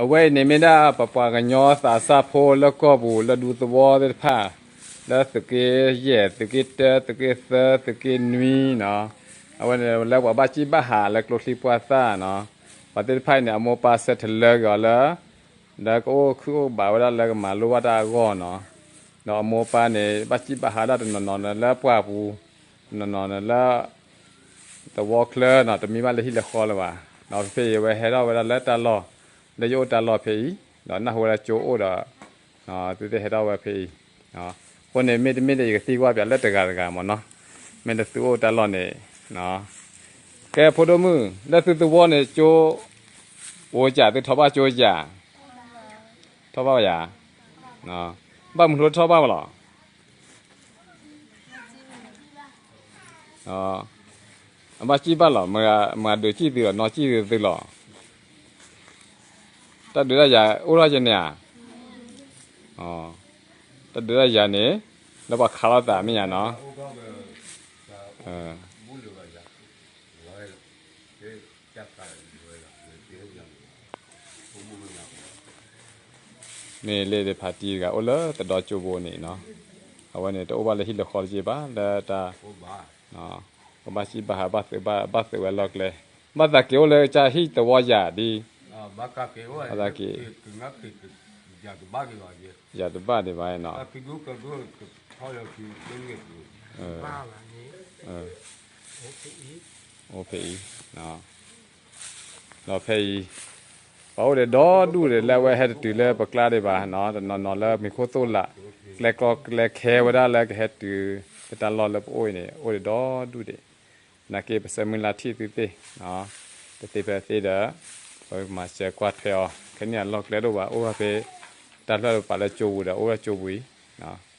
အဝဲအံၤန့ၣ်မ့ၢ်ဒၣ်ပပှၤကညီသးစၢ်ဖိလၢကီၢ်ပူၤလၢဒူသဝီသ့ၣ်တဖၣ်, လၢသုးက့ယဲၢ်, သုးက့တၢ, သုးက့သၢ, သုးက့နွံနီၤ. အဝဲန့ၣ်လၢပှၤဘၣ်စံၣ်ဘၣ်ဟးလၢကျိချံပှၢ်သၣ်နီၤ. ပှၤသ့ၣ်တဖၣ်အံၤန့ၣ် အမိၢ်ပၢ်ဆၢထၢၣ်လၢက့ၤအီၤလၢ လၢကအိၣ်ခုၣ်အိၣ်ဘးဝဲဒၣ်လၢကမၤလိဘၣ်တၢ်အဂီၢ်နီၤ. ဒီးအမိၢ်ပၢ်န့ၣ် ဘၣ်စံၣ်ဘၣ်ဟးဒၣ်တနီၤနီၤန့ၣ်လၢပှၢ်ပူၤ, တနီၤနီၤန့ၣ်လၢ သဝီချၢနီၤ, တမံၤဘၣ်လၢဟံၣ်လၢဃီလၢၤဘၣ်. ဒီးဖဲအံၤအဝဲဟဲထီၣ်ဝဲဒၣ်လၢတၢ်လီၢ် လၢယအိၣ်တၢ်လီၢ်ဖဲအံၤ, ဒီးနၢ်ဟူဝဲဒၣ်ကၠိအိၣ်ဒီး သုသ့ၣ်ဟဲထီၣ်ဝဲဖဲအံၤ. အဃိန့ၣ်မ့တမ့ၢ်ဒီးယကသံကွၢ်ပၠးလၢတဂၤတဂၤမ့ၢ်နီၤ, မ့ၢ်လၢသုအိၣ်တၢ်လီၢ်န့ၣ် ကဲဖိဒိၣ်မုၣ် လၢသုသဝီန့ၣ် ကၠိအိၣ်ကၠး သုထီၣ်ဘၣ်ကၠိကၠး, ထီၣ်ဘၣ်ယၤ, ဘၣ်မနုၤထီၣ်ဘၣ်မးလီၤ. အဘၣ်စံၣ်ဘၣ်လီၤ, မၤဒုးစံၣ်သုလီၤ, နီၢ်စံၣ်သုသုလီၤ. တၢ်ဒုးတၢ်ယၤအိၣ်ထီၣ်က့ၤန့ၣ်ဧါ. တၢ်ဒုးတၢ်ယၤန့ၣ် လၢပှၤခးလိာ်သးမ့ၢ်ယၤနီၤ. မ့ၢ်လၢဒီးဖါတံၢ်တဂၤအိၣ်လၢသဒီကၠိဘိန့ၣ်နီၤ, အဝဲန့ၣ်တအိၣ်ဘၣ်လၢဟံၣ်လၢဃီတက့ၢ်ဘၣ်, လၢတၢ် ကဘၣ်စံၣ်ဘၣ်ဟး ဘၣ်သုးဝဲလီၢ်ကျဲ, ဘၣ်သးက့ၤအိၣ်လၢကစၢ်ဟံၣ်သဝီယၤဒ်, ဘၣ်သးက့ၤ ယၤတဘၣ်ဒံးဘၣ်နီၤ. အိၣ်ဖဲအံၤ, ဒီးဖဲအံၤ ပှၤအိၣ်ဒီးဒီဒူၣ်ဒီး လၢအဝဲဟဲတတုၤလၢပကျါဒံးဘၣ်နီၤ, တနီၤနီၤလၢမ့ၤခိၣ်သိၣ်လာ် ကျဲကျီကျဲခဲဝဲဒၣ်လၢကဟဲတုၤ လၢတၢ်လီၢ်လၢပအိၣ်အံၤန့ၣ် အိၣ်ဒီးဒီဒူၣ်ဒံး, နာ်က့ပဆၢမုၢ်လၢ်ထံၣ်သုသ့ၣ်, တသ့ဖဲသ့ဒီး ပမၤစၢၤကွၢ်ထွဲအီၤ, ခဲန့ၣ်အလီၢ်ကျဲဒိၣ်ဘၣ် အိၣ်ဝဲဖဲ တၢ်လၢပပာ်လၢကၠိပူၤဒီး အိၣ်ဝဲကၠိပူၤအံၤနီၤ.